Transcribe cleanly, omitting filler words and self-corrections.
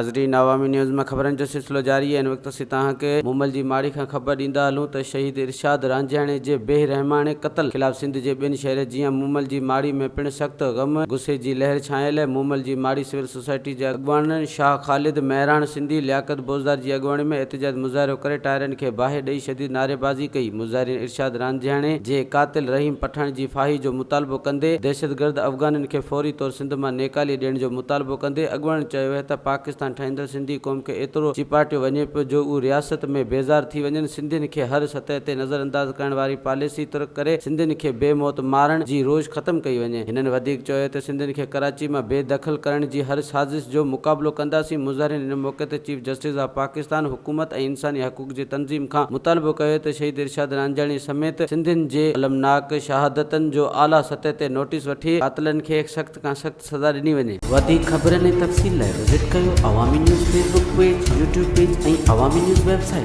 ناظرين عوامي نيوز ۾ خبرن جو سلسلو جاري آهي هن وقت اسين توهان کي مومل جي ماڙي کان خبر ڏيندا هلون ته شهيد ارشاد رانجهاڻي جي بي رحماڻي قتل خلاف سنڌ جي ٻين شهرين جيان مومل جي ماڙي ۾ پڻ سخت غم غصي جي لهر ڇانيل آهي مومل جي ماڙي سول سوسائٽي جي اڳواڻن شاهه خالد، مهراڻ سنڌي، لياقت بوزدار جي اڳواڻي ۾ احتجاج مظاهرو ڪري ٽائرن کي باهه ڏئي شديد نعريبازي ڪئي مظاهرين ارشاد رانجهاڻي جي قاتل رحيم پٺاڻ جي ڦاهي جو مطالبو ڪندي دهشتگرد افغانين کي فوري طور سنڌ مان نيڪالي ڏيڻ جو مطالبو ڪندي اڳواڻن چيو اهي ته پاڪستان ٺاهيندڙ سنڌي قوم کي ايترو چيپاٽيو وڃي پيو جو هو رياست ۾ بيزار ٿي وڃن، سنڌين کي هر سطح تي نظرانداز ڪرڻ واري پاليسي ترڪ ڪري سنڌين کي بي موت مارڻ جي روش ختم ڪئي وڃي. هنن وڌيڪ چيو ته سنڌين کي ڪراچي مان بي دخل ڪرڻ جي هر سازش جو مقابلو ڪنداسين. مظاهرين ان موقعي تي چيف جسٽس آف پاڪستان، حڪومت ۽ انساني حقوق جي تنظيم کان مطالبو ڪيو ته شهيد ارشاد رانجهاڻي سميت سنڌين جي المناڪ شهادتن جو اعليٰ سطح تي نوٽيس وٺي قاتلن کي سخت کان سخت سزا ڏني وڃي. وڌيڪ خبرن ۽ تفصيل لاء وزٽ ڪيو Awami news Facebook page, YouTube page ۽ Awami news website.